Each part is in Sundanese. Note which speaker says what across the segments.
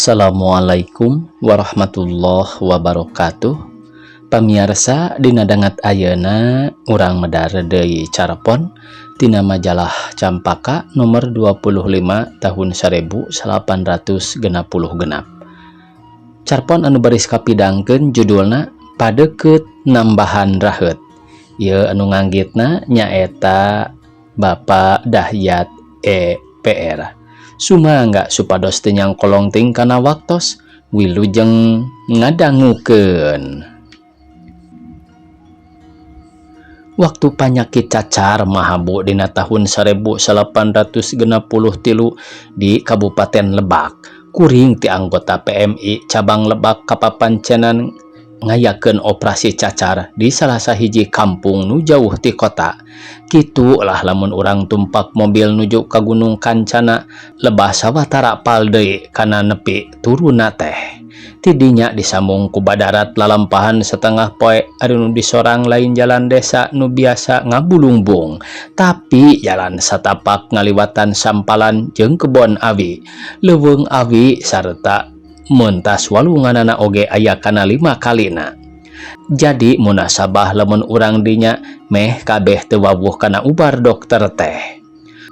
Speaker 1: Assalamualaikum warahmatullahi wabarakatuh. Pamiarsa, dina danget ayeuna urang medar deui carpon tina majalah Campaka nomor 25 tahun 1866. Carpon anu baris kapidangkeun judulna Padeukeut Nambahan Raheut. Ieu anu nganggitna nyaeta Bapak Dahyat EPR. Sumangga supados teu nyangkolong teuing kana waktos, wilujeng ngadangukeun. Waktu panyakit cacar mahabu dina tahun 1863 di Kabupaten Lebak, kuring ti anggota PMI cabang Lebak kapapancenan ngayakeun operasi cacar di salah sahiji kampung nu jauh ti kota. Kitu lah, lamun urang tumpak mobil nuju ka Gunung Kancana, lebah sawatara pal deui kana nepi turunna teh. Tidinya disambung ku badarat lalampahan setengah poe. Ari nu disorang lain jalan desa nu biasa ngabulungbung, tapi jalan satapak ngaliwatan sampalan jeung kebon awi, leuweung awi, sarta mentas walunganana oge aya kana lima kalina. Jadi munasabah lamun urang dinya meh kabeh teu wawuh kana ubar dokter teh.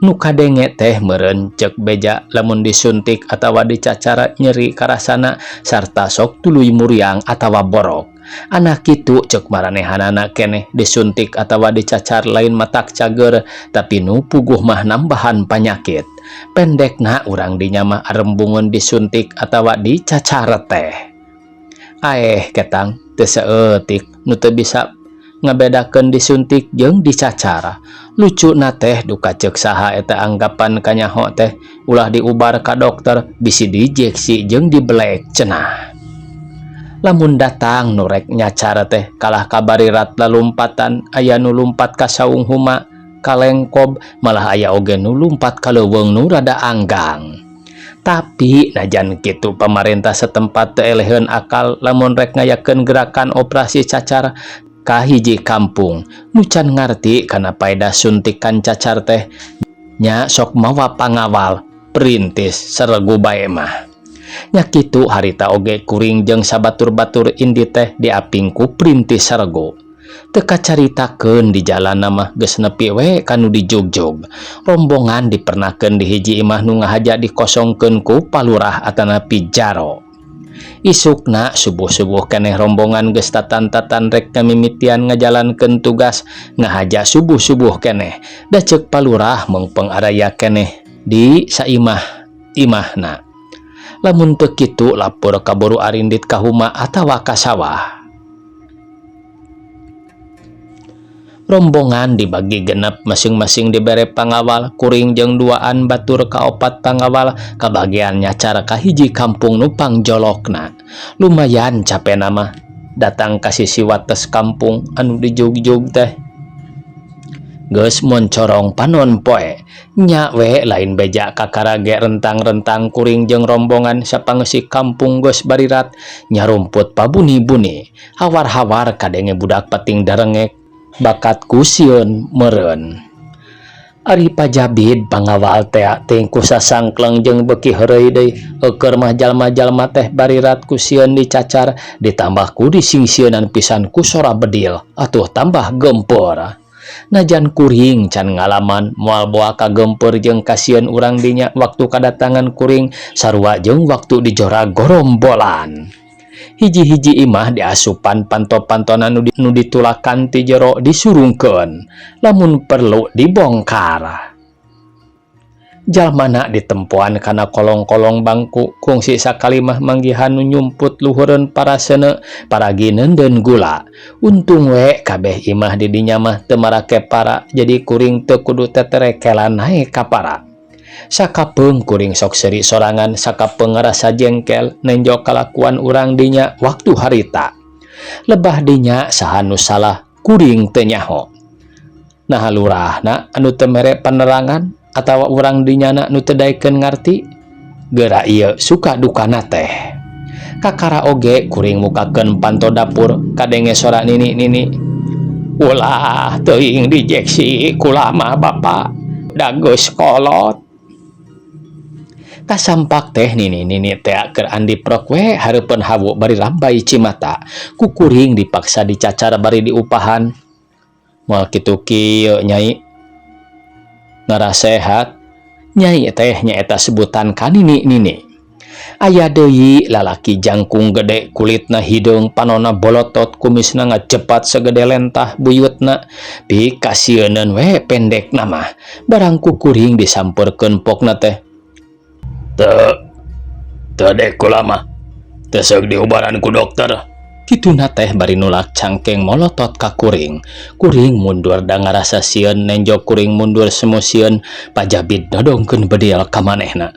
Speaker 1: Nu kadenge teh meureun cek beja lamun disuntik atawa dicacar nyeri karasana sarta sok tuluy muriang atawa borok. Anak kitu cek maranehanana keneh disuntik atawa dicacar lain matak cager, tapi nu puguh mah nambahan panyakit. Pendekna, urang dinya mah arembungeun disuntik atawa dicacar teh. Aeh, ketang teu saeutik nu teu bisa ngabedakeun disuntik jeung dicacar. Lucuna teh, duka ceuk saha eta anggapan kanyaho teh ulah diubar ka dokter, bisi diinjeksi jeung dibelek cenah. Lamun datang nu rek nyacar teh kalah kabarirat lalumpatan, aya nu lumpat ka saung huma, kalengkob, malah aya oge nu lumpat ka leuweung nu rada anggang. Tapi najan kitu, pamarentah setempat teu eleheun akal lamun rek ngayakeun gerakan operasi cacar ka hiji kampung nu can ngarti kana paedah suntikan cacar teh, nya sok mawa pangawal perintis seregu bae mah. Nya kitu, harita oge kuring jeung sabatur-batur indi teh diaping ku perintis seregu. Teu kacaritakeun, di jalan mah geus nepi we ka nu dijugjug. Rombongan dipernakeun di hiji imah nu ngahaja dikosongkeun ku palurah atanapi jaro. Isukna subuh-subuh keneh rombongan geus tatan-tatan rek ngamimitian ngajalankeun tugas. Ngahaja subuh-subuh keneh, da ceuk palurah meungpeung araya keneh di saimah imahna, lamun teu kitu lapor kaburu arindit ka huma atawa ka sawah. Rombongan dibagi 6, masing-masing dibere pangawal. Kuring jeung duaan batur kaopat pangawal kabagian nyacar ka hiji kampung nu pangjolokna. Lumayan capena mah, datang ka sisi wates kampung anu dijugjug teh geus moncorong panon poe. Nya we, lain beja, kakara ge rentang-rentang kuring jeung rombongan. Sapangeusi kampung geus barirat, nyarumput pabuni-buni. Hawar-hawar kadenge budak pating darengek bakat ku sieun meureun. Ari Pajabid pangawal teh teh ku sasangkleng jeung beuki heureuy deui. Eueur mah jalma-jalma teh barirat ku sieun dicacar, ditambah ku disingsieunan pisan ku sora bedil, atuh tambah gempur. Najan kuring can ngalaman, moal boa kagempur jeung kasieun urang dinya waktu kadatangan kuring, sarua jeung waktu dijora gorombolan. Hiji-hiji imah diasupan, panto-pantona nu ditulakan ti jero disurungkeun, lamun perlu dibongkar. Jalmana ditempoan kana kolong-kolong bangku. Kungsi sakali mah manggihan nu nyumput luhureun paraseuneu paragi neundeun gula. Untung we kabeh imah di dinya mah teu marake para, jadi kuring teu kudu teterekelan naek ka para. Sakapeung kuring sok seuri sorangan, sakapeung ngarasa jengkel nenjo kalakuan urang dinya waktu harita. Lebah dinya saha nu salah, kuring teu nyaho. Naha lurahna anu teu mere panerangan atawa urang dinyana nu teu daekeun ngarti? Geura ieu suka dukana teh. Kakara oge kuring mukakeun panto dapur, kadenge sora nini-nini, "Ulah teuing dijeksi, kula mah, Bapak, da geus kolot." Kasampak teh nini-nini teh keur andiprok we hareupeun hawu bari rambai cimata. Ku kuring dipaksa dicacar bari diupahan. Moal kitu kieu Nyai. Ngarasehat. Nyai teh nyaeta sebutan ka nini-nini. Aya deui lalaki jangkung gede kulitna hideung panona bolotot kumisna ngajepat sagede lentah buyutna pikasieuneun we pendekna mah barang ku kuring disampeurkeun pokna teh teu teu dek kula mah teu seuk diubaran ku dokter kituna teh bari nulak cangkeng molotot ka kuring. Kuring mundur da ngarasa sieun nenjo kuring mundur semu sieun Pajabid nodongkeun bedil ka manehna.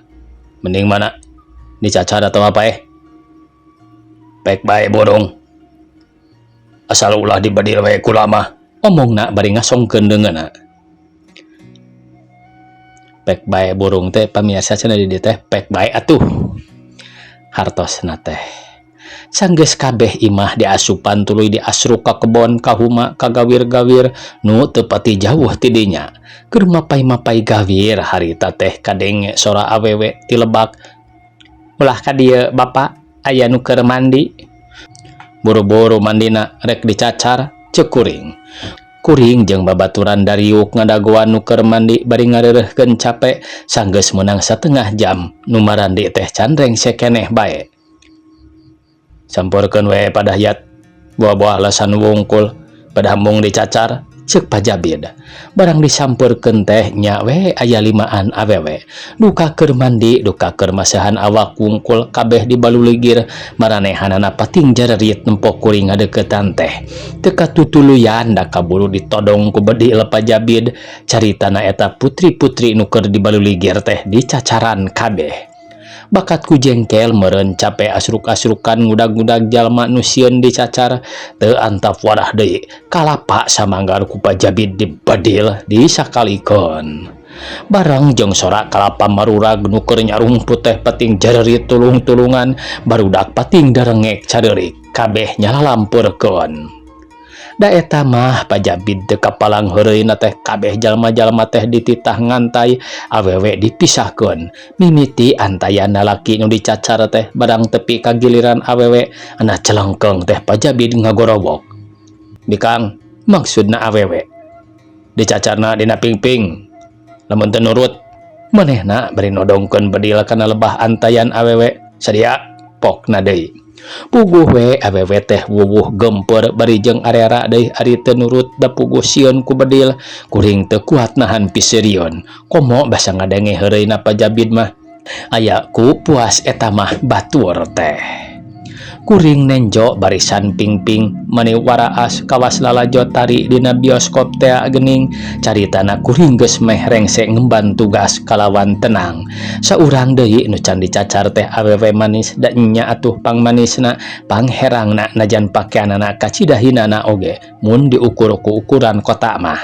Speaker 1: Mending mana dicacar atau apa eh? Pek bae borong. Asal ulah dibedil we kula mah. Omongna bari ngasongkeun deungeunna. Pek bae burung teh pamirsa cenah di dieu teh pek bae atuh. Hartosna teh. Sanggeus kabeh imah diasupan tuluy diasruk ka kebon ka huma ka gawir-gawir nu teu pati jauh ti dinya. Keur mapay-mapay gawir harita teh kadenge sora awewe ti lebak. Ulah ka dieu bapa aya nu keur mandi. Buru-buru mandina rek dicacar ceuk kuring. Kuring jeung babaturan dariuk ngadagoan nu keur mandi bari ngareureuhkeun cape sanggeus meunang satengah jam nu marandi teh can rengse keneh bae. Sampeurkeun we Padayat buah-buah alasan wungkul pada embung dicacar ceuk Pajabid. Barang disampeurkeun teh nya we aya limaan awewe. Duka keur mandi, duka keur masahan awak wungkul kabeh dibaluligir maranehanana pating jarerit nempo kuring ngadeukeutan teh. Teu katutuluyan da kaburu ditodong ku bedil Pajabid. Caritana eta putri-putri nu keur dibaluligir teh dicacaran kabeh. Bakat ku jengkel meureun cape asruk-asrukan ngudag-ngudag jalma nu sieun dicacar teu antap wadah deui kalapa samanggar ku Pajabid dibedil disakalikeun. Barang jeung sora kalapa marurag nu keur nyarungput teh pating jarerit tulung-tulungan barudak pating darengek careurik kabeh nyalalampeurkeun. Da eta mah Pajabid teu kapalang heureuyna teh kabeh jalma-jalma teh dititah ngantay awewe dipisahkeun mimiti antayan lalaki nu dicacar teh barang tepi ka giliran awewe ana celengkeung teh Pajabid ngagorowok. Bikang maksudna awewe dicacarna dina pingping lamun teu nurut manehna bari nodongkeun bedil kana lebah antayan awewe sadia pokna deui. Puguh we awewe teh wuwuh gempeur bari jeung arera deui ari teu nurut da puguh sieun ku bedil kuring teu kuat nahan piseurieun komo basa ngadenge heureuyna Pajabid mah aya ku puas eta mah batur teh. Kuring nenjo barisan pingping mani waraas kawas lalajo tari dina bioskop tea geuning caritana kuring geus meh rengse ngemban tugas kalawan tenang. Saurang deui nu can dicacar teh awewe manis da nya atuh pangmanisna pangherangna najan pakeanana kacidahinana oge mun diukur ku ukuran kota mah.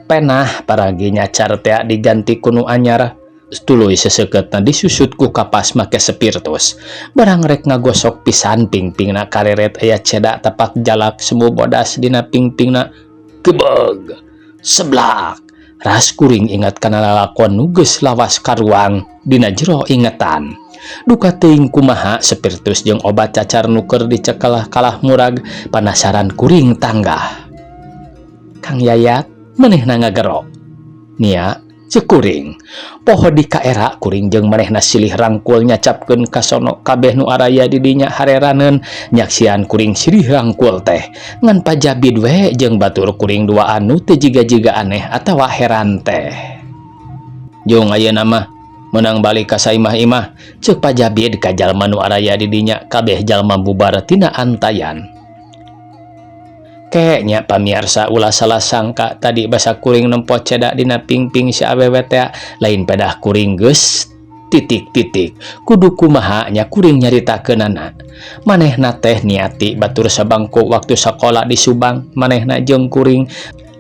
Speaker 1: Penah paragi nyacar tea diganti ku nu anyar tuluy sesekeutna disusut ku kapas make spiritus. Barang rek ngagosok pisan pingpingna kareret aya ceda tapak jalak semu bodas dina pingpingna gebeg seblak. Ras kuring ingat kana lalakon nu geus lawas karuang dina jero ingetan. Duka teuing kumaha spiritus jeung obat cacar nu keur dicekel kalah murag panasaran kuring tanggah. Kang Yayat manehna ngagero. Nia ceuk kuring. Poho di kaera kuring jeung manehna silih rangkul nyacapkeun kasono kabeh nu araya di dinya hareraneun nyaksian kuring silih rangkul teh. Ngan Pajabid we jeung batur kuring duaan nu teu jiga-jiga aneh atawa heran teh. Jung ayeuna mah meunang balik ka saimah-imah ceuk Pajabid ka jalma nu araya di dinya kabeh jalma bubar tina antayan. Kayaknya pamiarsa ulah salah sangka tadi basa kuring nempo ceda dina pingping si awewe teh lain pedah kuring geus titik-titik kudu kumaha nya kuring nyaritakeunana. Manehna teh niati batur sabangku waktu sakola di Subang manehna jeung kuring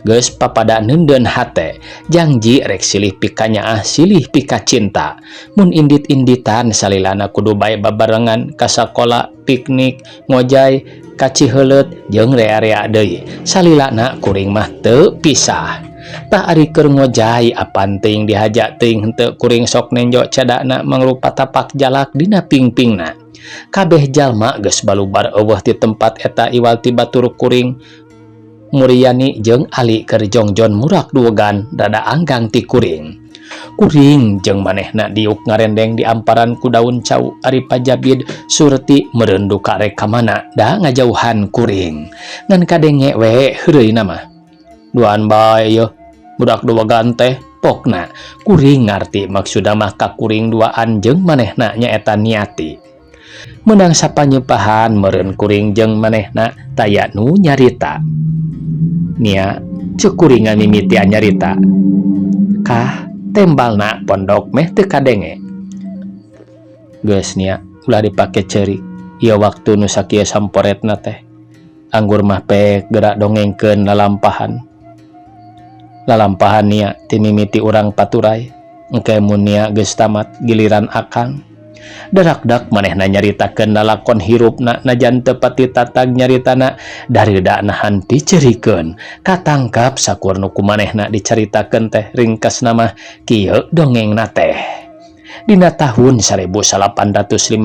Speaker 1: geus papada neundeun hate jangji rek silih pikanyaah silih pikacinta mun indit-inditan salilana kudu bae babarengan ka sakola piknik ngojay ka Ciheuleut jeung rea-rea deui salilana kuring mah teu pisah. Tah ari keur ngojay apan teuing dihaja teuing henteu kuring sok nenjo cedakna mangrupa tapak jalak dina pingpingna. Kabeh jalma geus balubar euweuh ti tempat eta iwal ti batur kuring Muryani jeung Ali keur jongjon murak duegan rada anggang ti kuring. Kuring jeung manehna diuk ngarendeng di amparan ku daun cau ari Pajabid Surti meureun duka rek ka mana da ngajauhan kuring. Ngan kadenge we heureuyna mah. Duaan bae yeuh budak duegan teh pokna. Kuring ngarti maksudna mah ka kuring duaan jeung manehna nyaeta Niati. Meunang sapanyepahan meureun kuring jeung manehna taya nu nyarita. Nia ceuk kuring ngamimitian nyarita. Kah tembalna pondok meh teu kadenge. Geus nia ulah dipake ceurik. Ieu waktu nu sakieu samporetna teh. Anggur mah pek geura dongengkeun lalampahan. Lalampahan nia ti mimiti urang paturay. Engke mun nia geus tamat giliran akang. Darakdak manehna nyaritakeun lalakon hirupna najan teu pati tatag nyaritana darida nahan dicerikeun. Katangkap sakur nu ku manehna dicaritakeun teh ringkasna mah kieu dongengna teh. Dina tahun 1857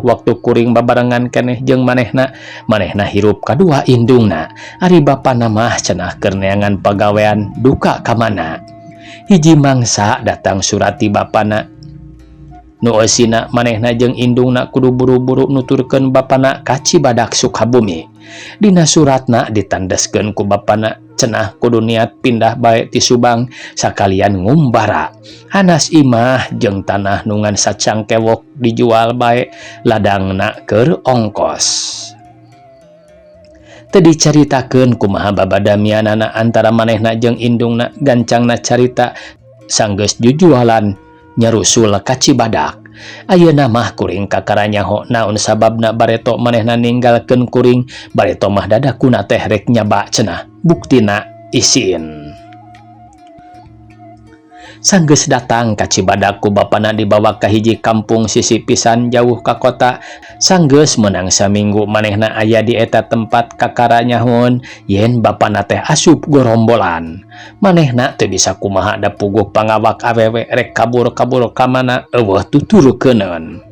Speaker 1: waktu kuring babarengan keneh jeung manehna, manehna hirup kadua indungna. Ari bapana mah cenah keur neangan pagawean duka ka mana. Hiji mangsa datang surat ti bapana. Nu eusina manehna jeung indungna kudu buru-buru nuturkeun bapana ka Cibadak Sukabumi. Dina suratna ditandeskeun ku bapana cenah kudu niat pindah bae ti Subang sakalian ngumbara. Hanas imah jeung tanah nu ngan sacangkewok dijual bae ladangna keur ongkos. Teu dicaritakeun kumaha babadamianana antara manehna jeung indungna gancangna carita sanggeus jujualan nyarusul ka Cibadak. Ayeuna mah kuring kakara nyaho naon sababna bareto manehna ninggalkeun kuring bareto mah dadakuna teh rek nyaba cenah buktina isin. Sanggeus datang ka Cibadak ku bapana dibawa ka hiji kampung sisi pisan jauh ka kota. Sanggeus meunang saminggu manehna aya di eta tempat kakara nyahoeun yen bapana teh asup gorombolan. Manehna teu bisa kumaha da puguh pangawak awewe rek kabur-kabur ka mana euweuh tuturukeuneun.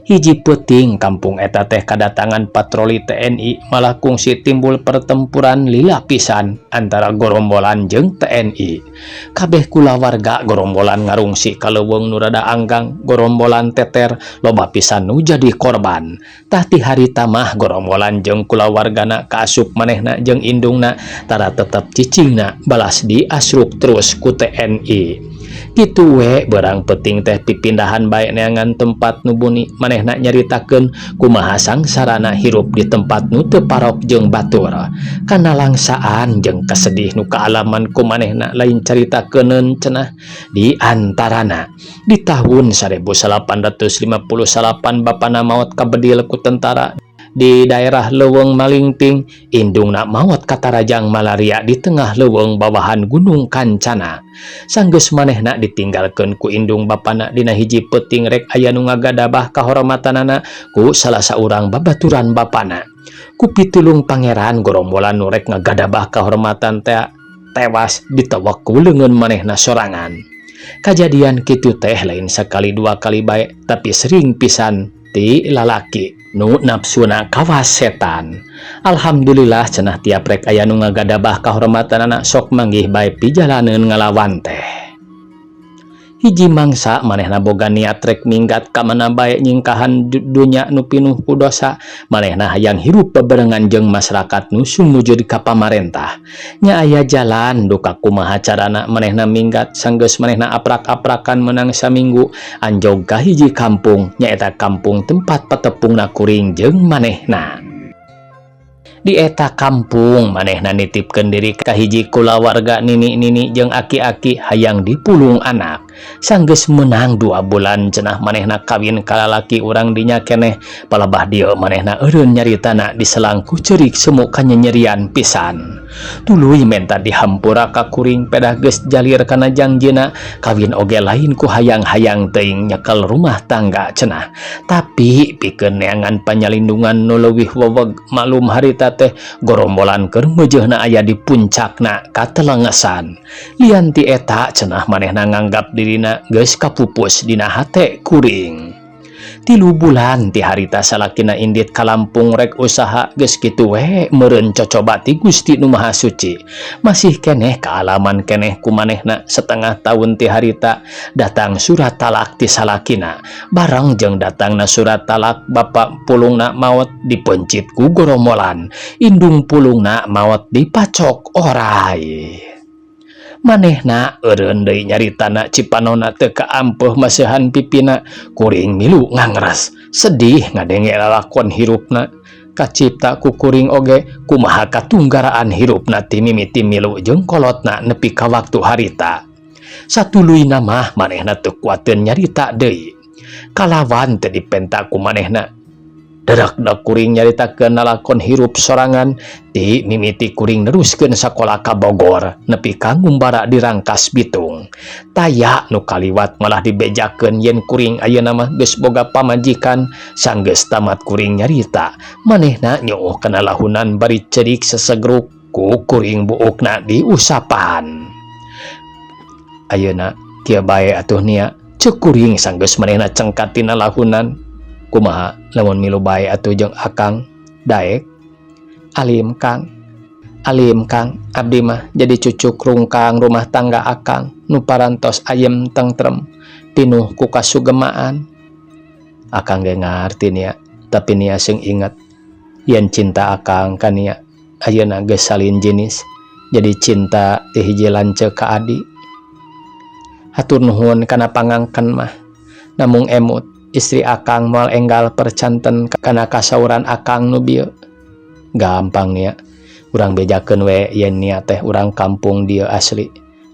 Speaker 1: Hiji peuting kampung eta teh kadatangan patroli TNI malah kungsi timbul pertempuran lila pisan antara gorombolan jeung TNI. Kabeh kulawarga gorombolan ngarungsi ka leuweung nu rada anggang, gorombolan teter loba pisan nu jadi korban. Tah ti harita mah gorombolan jeung kulawargana kaasup manehna jeung indungna tara tetep cicingna balas diasruk terus ku TNI. Kitu we berang peuting teh pipindahan bae neangan tempat nu buni manehna nyaritakeun kumaha sangsarana hirup di tempat nu teu parok jeung batur. Kana langsaan jeung kasedih nu kaalaman ku manehna lain caritakeunun cenah. Di antarana di tahun 1858 bapana maot kabedil ku tentara di daerah Leuweung Malingping, indungna maot katarajang malaria di tengah leuweung bawahan Gunung Kancana. Sanggeus manehna ditinggalkeun ku indung bapana dina hiji peuting rek aya nu ngagadabah kahormatanana ku salah saurang babaturan bapana. Ku pitulung pangeran gorombolan nu rek ngagadabah kahormatan teh tewas ditewek ku leungeun manehna sorangan. Kajadian kitu teh lain sakali dua kali bae tapi sering pisan ti lalaki nu nafsuna kawas setan. Alhamdulillah cenah tiap rek aya nu ngagadabah kahormatanana sok manggih bae pijalaneun ngalawan teh. Hiji mangsa manehna boga niat rek minggat ka mana bae nyingkahan dunya nu pinuh ku dosa. Manehna hayang hirup bebarengan jeung masyarakat nu sumujud ka pamarentah. Nya aya jalan duka kumaha carana manehna minggat sanggeus manehna aprak-aprakan menang saminggu anjog ka hiji kampung nyaeta kampung tempat patepungna kuring jeung manehna. Di eta kampung manehna nitipkeun diri ka hiji kulawarga nini-nini jeung aki-aki hayang dipulung anak. Sanggeus meunang 2 bulan cenah manehna kawin ka lalaki urang dinya keneh. Palebah dieu manehna eureun nyaritana diselang ku ceurik semu kanyenyerian pisan. Tuluy menta dihampura ka kuring, pedah geus jalir kana jangjina, kawin oge lain ku hayang-hayang teuing nyekel rumah tangga cenah, tapi pikeun neangan panyalindungan nu leuwih weweg. Maklum harita teh gorombolan keur meujeuhna aya di puncakna katelengesan. Lian ti eta cenah manehna nganggap dirina geus kapupus dina hate kuring. 3 bulan ti harita salakina indit ka Lampung rek usaha. Geus kitu we meureun cocoba ti Gusti Nu Maha Suci, masih keneh kaalaman keneh ku manehna. Setengah tahun ti harita datang surat talak ti salakina. Bareng jeung datangna surat talak, bapak pulungna maot dipencit ku goromolan, indung pulungna maot dipacok oray. Manehna eureun deui nyaritana, cipanona teu kaampeuh maseuhan pipina. Kuring milu ngangras sedih ngadenge lalakon hirupna. Kacipta ku kuring oge kumaha katunggaraan hirupna ti mimiti milu jeung kolotna nepi ka waktu harita. Satuluyna mah manehna teu kuateun nyarita deui kalawan teu dipenta ku manehna. Dadak kuring nyaritakeun lalakon hirup sorangan ti mimiti kuring neruskeun sakola ka Bogor nepi ka ngumbara di Rangkas Bitung. Taya nu kaliwat, malah dibejakeun yen kuring ayeuna mah geus boga pamajikan. Sanggeus tamat kuring nyarita, manehna nyuuh kana lahunan bari cerik sesegruk. Ku kuring buukna diusapan. "Ayeuna kieu bae atuh, Nia," ceuk kuring sanggeus manehna cengkat tina lahunan. "Kumaha lamun milu bae atuh jeung akang, daek?" "Alim, Kang, alim, Kang. Abdi mah jadi cucuk rungkang rumah tangga akang nu parantos ayem tentrem pinuh ku kasugemaan." "Akang ge ngarti, Nia, tapi Nia sing inget yen cinta akang ka Nia ayeuna geus salin jenis, jadi cinta ti hiji lanceuk ka adi." "Hatur nuhun kana pangangken mah, namung emut istri akang moal enggal percanten kana kasauran akang nu bieu." "Gampang, Nia, urang bejakeun we yen Nia teh urang kampung dieu asli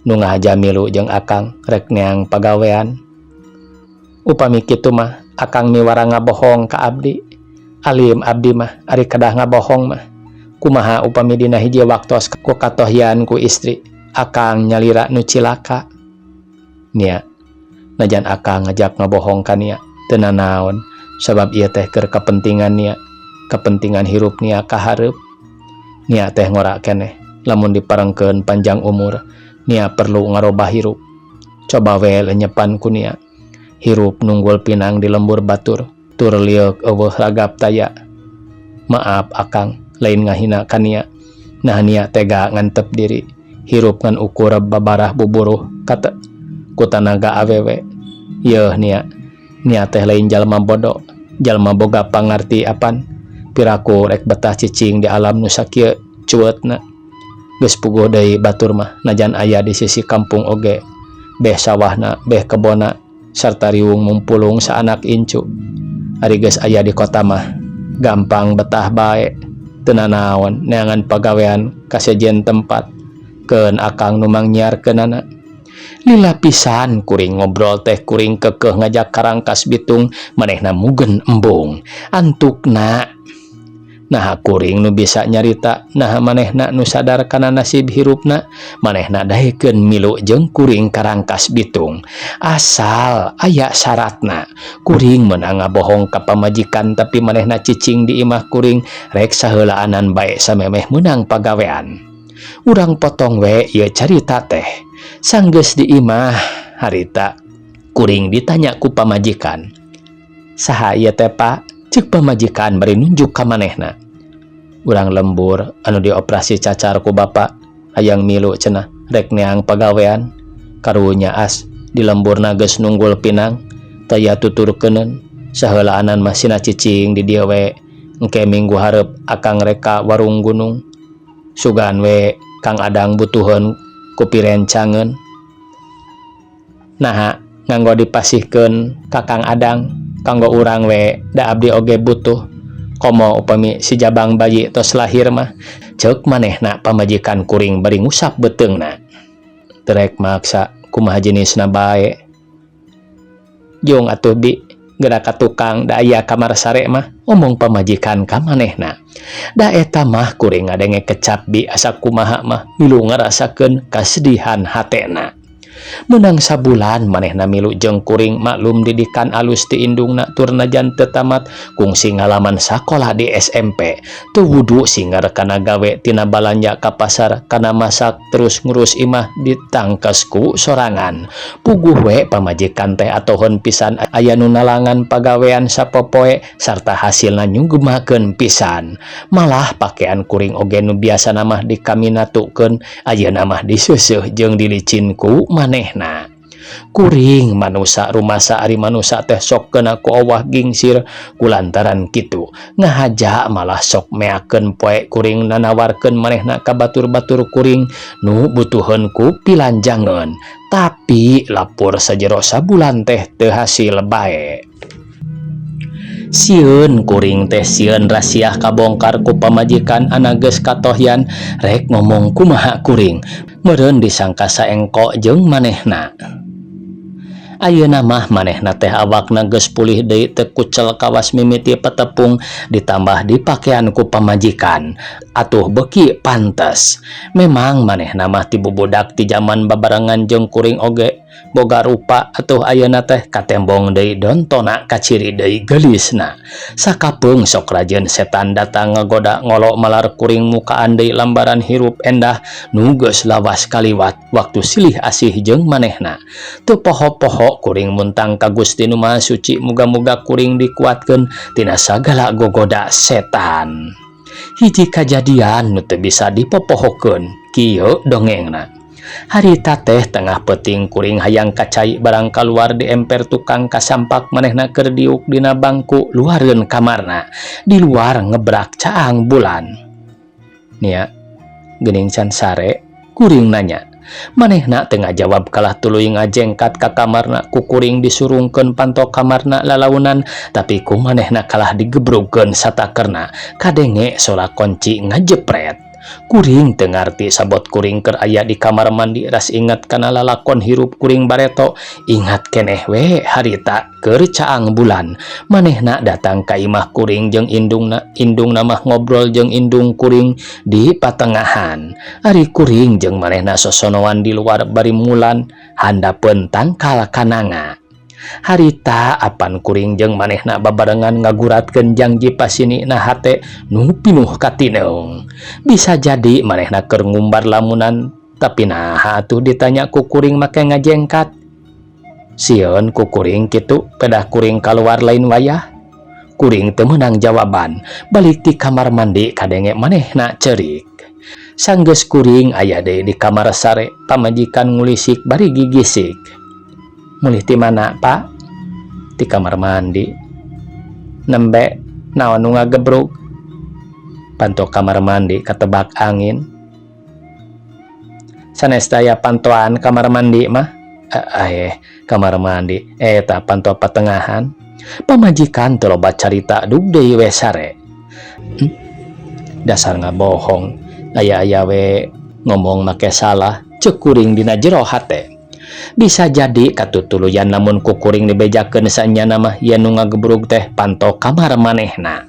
Speaker 1: nu ngahaja milu jeung akang rek neang pagawean." "Upami kitu mah akang miwara ngabohong ka abdi. Alim abdi mah ari kedah ngabohong mah. Kumaha upami dina hiji waktos ku katohyan ku istri akang nyalira nu cilaka?" "Nia, najan akang ngajak ngabohong ka Nia teu nanaon, sabab ieu teh keur kepentingan Nia, kepentingan hirup Nia ka hareup. Nia teh ngora keneh, lamun diparengkeun panjang umur Nia perlu ngarobah hirup. Coba we lenyepan ku Nia hirup nunggul pinang di lembur batur tur lieuk euweuh ragap taya. Maaf, akang lain ngahina ka Nia. Nah, Nia tega ngantep diri hirup ngan ukur babarah buburuh kata ku tanaga awewe? Yeuh, Nia, Nia teh lain jalma bodoh, jalma boga pangarti apan. Piraku rek betah cicing di alam nu sakieu cueutna? Geus puguh deui batur mah najan aya di sisi kampung oge beh sawahna, beh kebona, sarta riwung mumpulung saanak incu. Ari geus aya di kota mah gampang betah bae, teu nanaon neangan pagawean ka sejen tempat. Keun akang nu mangyiarkeunana." Lila pisan kuring ngobrol teh. Kuring kekeh ngajak ka Rangkas Bitung, manehna mugen embung antukna. Naha kuring nu bisa nyarita, naha manehna nu sadar kana nasib hirupna? Manehna daekeun milu jeung kuring ka Rangkas Bitung asal aya syaratna: kuring meunang ngabohong ka pamajikan, tapi manehna cicing di imah kuring rek saheulaanan bae samemeh meunang pagawean. Urang potong we ieu carita teh. Sanggeus di imah harita kuring ditanya ku pamajikan, "Saha ieu teh, Pak?" ceuk pamajikan bari nunjuk ka manehna. "Urang lembur anu dioperasi cacar ku bapak, hayang milu cenah rek neang pagawean. Karunya as di lemburna geus nunggul pinang taya tuturkeuneun. Saheulaanan mah sina cicing di dieu we, engke minggu hareup akang rek ka warung gunung, sugan we Kang Adang butuheun ku pirencangeun." "Naha nganggo dipasihkeun ka Kang Adang? Kanggo urang we, da abdi oge butuh, komo upami si jabang bayi tos lahir mah," ceuk manehna pamajikan kuring bari ngusap beuteungna. "Teu rek maksa, kumaha jenisna bae." Jung atuh Bi, geura ka tukang da aya kamar sare mah, omong pamajikan ka manehna. Da eta mah kuring ngadenge kecap Bi asa kumaha mah milu ngarasakeun kasedihan hatena. Meunang sabulan manehna milu jeung kuring, maklum didikan alus ti indungna tur najan teu tamat kungsi ngalaman sakola di SMP. Teu wudu singer kana gawe, tina balanja ka pasar kana masak terus ngurus imah ditangkes ku sorangan. Puguh we pamajikan teh atoheun pisan, aya nu nalangan pagawean sapopoe sarta hasilna nyunggemakeun pisan. Malah pakean kuring oge nu biasana mah dikaminatukeun ayeuna mah diseuseuh jeung dilicin ku manehna. Kuring manusa rumasa, ari manusa teh sok kena ku owah gingsir. Kulantaran kitu ngahaja malah sok meakeun poe kuring nanawarkeun manehna ka batur-batur kuring nu butuheun ku pilanjangeun, tapi lapor sajero sabulan teh teu hasil bae. Sieun kuring teh, sieun rasiah kabongkar ku pamajikan anak geus katohyan. Rek ngomong kumaha kuring, meureun disangka saengko jeung manehna. Ayeuna mah manehna teh awakna geus pulih deui, teu kucel kawas mimiti petepung, ditambah dipakean ku pamajikan atuh beuki pantes. Memang manehna mah ti bubudak, ti jaman babarengan jeung kuring oge boga rupa, atuh ayeuna teh katembong deui dontona, kaciri deui geulisna. Sakapeung sok rajin setan datang ngagoda ngolo malar kuring mukaan deui lambaran hirup endah nu geus lawas kaliwat waktu silih asih jeung manehna. Teu poho-poho kuring muntang ka Gusti Nu Maha Suci, muga-muga kuring dikuatkeun tina sagala gogoda setan. Hiji kajadian nu teu bisa dipopohokeun, kieu dongengna. Harita teh tengah peuting kuring hayang ka cai barang kaluar di emper tukang kasampak manehna keur diuk dina bangku luareun kamarna. Di luar ngebrak caang bulan. "Nia, geuning can sare?" kuring nanya. Manehna teu ngajawab, kalah tuluy ngajengkat ka kamarna. Ku kuring disurungkeun panto kamarna lalaunan, tapi ku manehna kalah digebrugkeun satakerna. Kadenge sora konci ngajepret. Kuring teu ngarti sabot kuring keur aya di kamar mandi, ras inget kana lalakon hirup kuring bareto. Ingat keneh we harita keur caang bulan manehna datang ka imah kuring jeung indungna. Indungna mah ngobrol jeung indung kuring di patengahan, ari kuring jeung manehna sosonoan di luar bari mulan handapeun tangkal kananga. Harita apan kuring jeung manehna babarengan ngaguratkeun janji pasini na hate nu pinuh katineung. Bisa jadi manehna keur ngumbar lamunan, tapi naha atuh ditanya ku kuring make ngajengkat? Sieun ku kuring kitu, pedah kuring kaluar lain wayah. Kuring teu meunang jawaban. Balik ti kamar mandi kadenge manehna ceurik. Sanggeus kuring aya deui di kamar sare, pamajikan ngulisik bari gigisik. "Mulih ti mana, Pak?" "Ti kamar mandi." "Nembe naon nu ngagebrug?" "Panto kamar mandi katebak angin." "Sanes daya pantoan kamar mandi mah?" "Eh, kamar mandi eta panto patengahan." Pamajikan teu loba carita, dug deui we sare. Dasar ngabohong, aya-aya we ngomong make salah, ceuk kuring dina jero hate. Bisa jadi katutuluyan lamun ku kuring dibejakeun saenyana mah yen nu ngagebrug teh panto kamar manehna.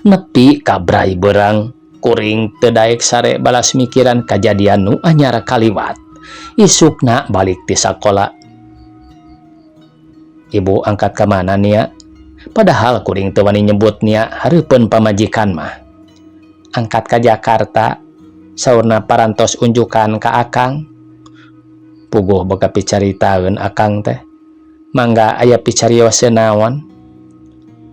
Speaker 1: Nepi ka brai beurang kuring teu daek sare, balas mikiran kajadian nu anyar kaliwat. Isukna balik ti sakola, "Ibu angkat ka mana, Nia?" Padahal kuring teu wani nyebut Nia hareupeun pamajikan mah. "Angkat ka Jakarta," saurna parantos unjukan ka akang. "Puguh boga picaritaeun akang teh. Mangga, aya picarioseun naon?"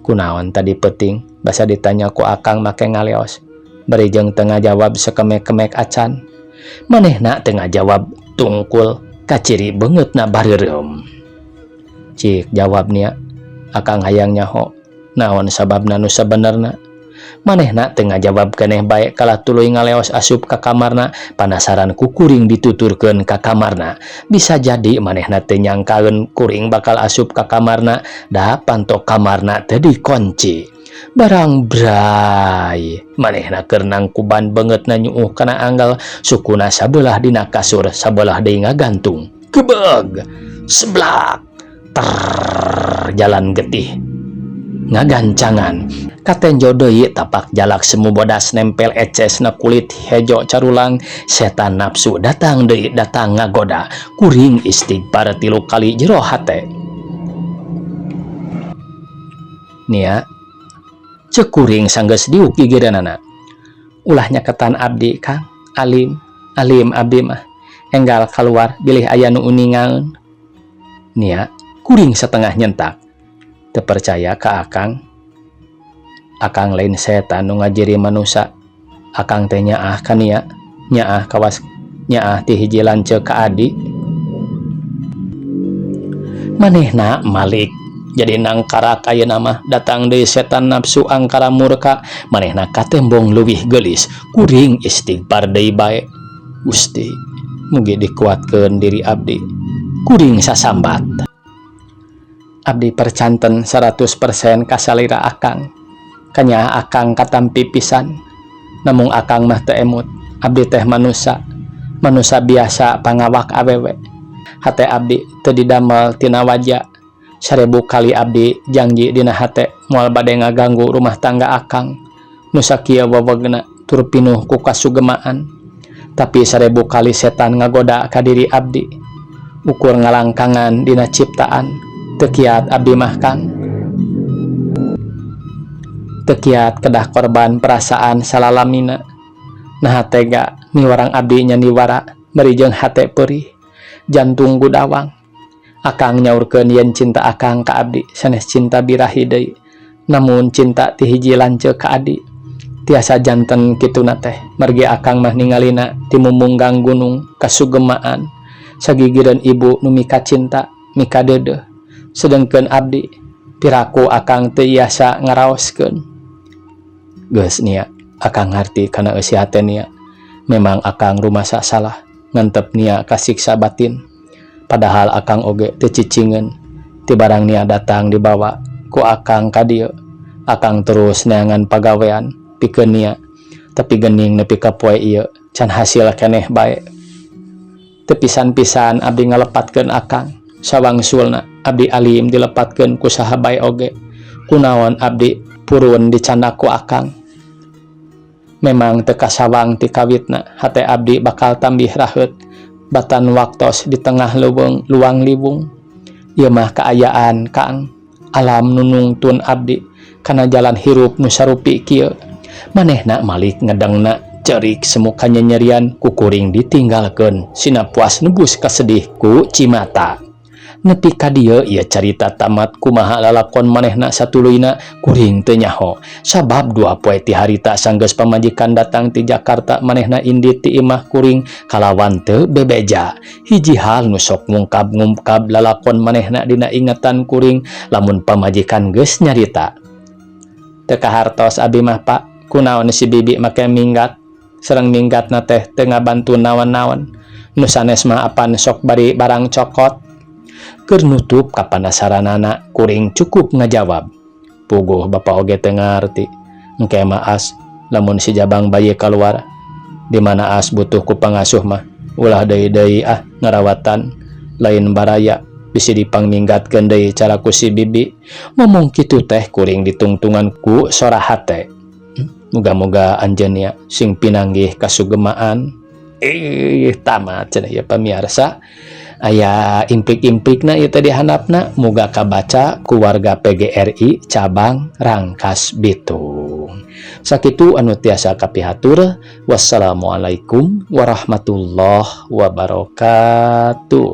Speaker 1: "Kunaon tadi peuting basa ditanya ku akang make ngaleos bari jeung teu ngajawab sakemek-kemek acan?" Manehna teu ngajawab tungkul, kaciri beungeutna bareureum. "Cik jawab, Nia, akang hayang nyaho naon sababna nu sabenerna." Manehna teu ngajawab keneh bae, kalah tuluy ngaleos asup ka kamarna. Panasaran ku kuring dituturkeun ka kamarna. Bisa jadi manehna teu nyangkaeun kuring bakal asup ka kamarna, da panto kamarna teu dikunci. Barang bray manehna keur nangkuban, beungeutna nyuuh kana anggal, sukuna sabelah dina kasur, sabelah deui ngagantung. Gebeg seblak. Trrrr jalan getih ngagancangan katenjo deui tapak jalak semu bodas nempel ecesna kulit hejo carulang setan nafsu datang deui datang ngagoda kuring istighfar tilu kali jero hate. Nia cek kuring sanggeus diuk gigireunana. Ulah nyaketan abdi Kang alim alim abdi mah enggal kaluar bilih aya nu uningaeun. Nia kuring satengah nyentak. Teu percaya ka akang? Akang lain setan nu ngajiri manusa. Akang teh nyaah ka Nia, nyaah kawas nyaah ti hiji lanceuk ka adi. Manehna malik jadi nangkarak ayeuna mah datang deui setan nafsu angkara murka manehna katembong leuwih geulis kuring istighfar deui bae. Gusti mugi dikuatkeun diri abdi kuring sasambat. Abdi percanten 100% ka salira akang. Kanyaah akang katampi pisan. Namung akang mah teu emut abdi teh manusa manusa biasa pangawak awewe. Hate abdi teu didamel tina waja. Sarebu kali abdi jangji dina hate moal bade ngaganggu rumah tangga akang nu sakieu wewegna tur pinuh ku kasugemaan. Tapi sarebu kali setan ngagoda ka diri abdi. Ukur ngalangkangan dina ciptaan teu kiat abdi mah Kang. Teu kiat kedah korban perasaan salalamina. Naha tega miwarang abdi nyandiwara bari jeung hate peurih jantung gudawang. Akang nyaurkeun yen cinta akang ka abdi sanes cinta birahi deui namun cinta ti hiji lanceuk ka adi. Tiasa janten kituna teh margi akang mah ningalina ti mumunggang gunung kasugemaan sagigireun ibu nu mika cinta mika deudeuh sedengkeun abdi piraku akang teu iasa ngaraoskeun. Geus nia akang ngarti kana eusi hate nia. Memang akang rumasa salah ngentep nia kasiksa batin. Padahal akang oge teu cicingeun ti barang nia datang dibawa ku akang ka dieu. Akang terus neangan pagawean pikeun nia tapi geuning nepi ka poe ieu can hasil keneh bae. Teu pisan-pisan abdi ngalepatkeun akang sawangsulna abdi alim dilepatkeun ku saha bae oge. Kunaon abdi purun dicandak ku akang. Memang teu kasawang ti kawitna hate abdi bakal tambih raheut batan waktos di tengah leuweung luang liwung. Ieu mah kaayaan Kang alam nu nungtun abdi kana jalan hirup nu sarupi kieu. Manehna malik ngedengna cerik semu kanyanyerian ku kuring ditinggalkeun sina puas nebus kasedih ku cimata. Nepi ka dieu ieu carita tamat kumaha lalakon manehna satuluyna kuring teu nyaho. Sabab dua poe ti harita sanggeus pamajikan datang ti Jakarta manehna indit ti imah kuring kalawan teu bebeja. Hiji hal nu sok ngungkab-ngungkab lalakon manehna dina ingatan kuring lamun pamajikan geus nyarita. Teu kahartos abi mah Pak, kunaon si bibi make minggat sareng minggatna teh teu ngabantu naon-naon. Nu sanes mah apan sok bari barang cokot. Keur nutup kapanasaranana kuring cukup ngajawab. Puguh bapa oge teu ngarti. Engke mah as lamun si jabang bayi kaluar di mana as butuh ku pangasuh mah ulah deui-deui ah ngarawatan lain baraya bisi dipangminggatkeun deui cara ku si bibi. Ngomong kitu teh kuring ditungtungan ku sora hate. Muga-muga anjeun nya sing pinanggih kasugemaan. Tamat cenah ieu pamiarsa. Aya implik-implikna ieu teh dihandapna muga kabaca ku warga PGRI cabang Rangkas Bitung. Sakitu anu tiasa kapihatur. Wassalamualaikum warahmatullahi wabarakatuh.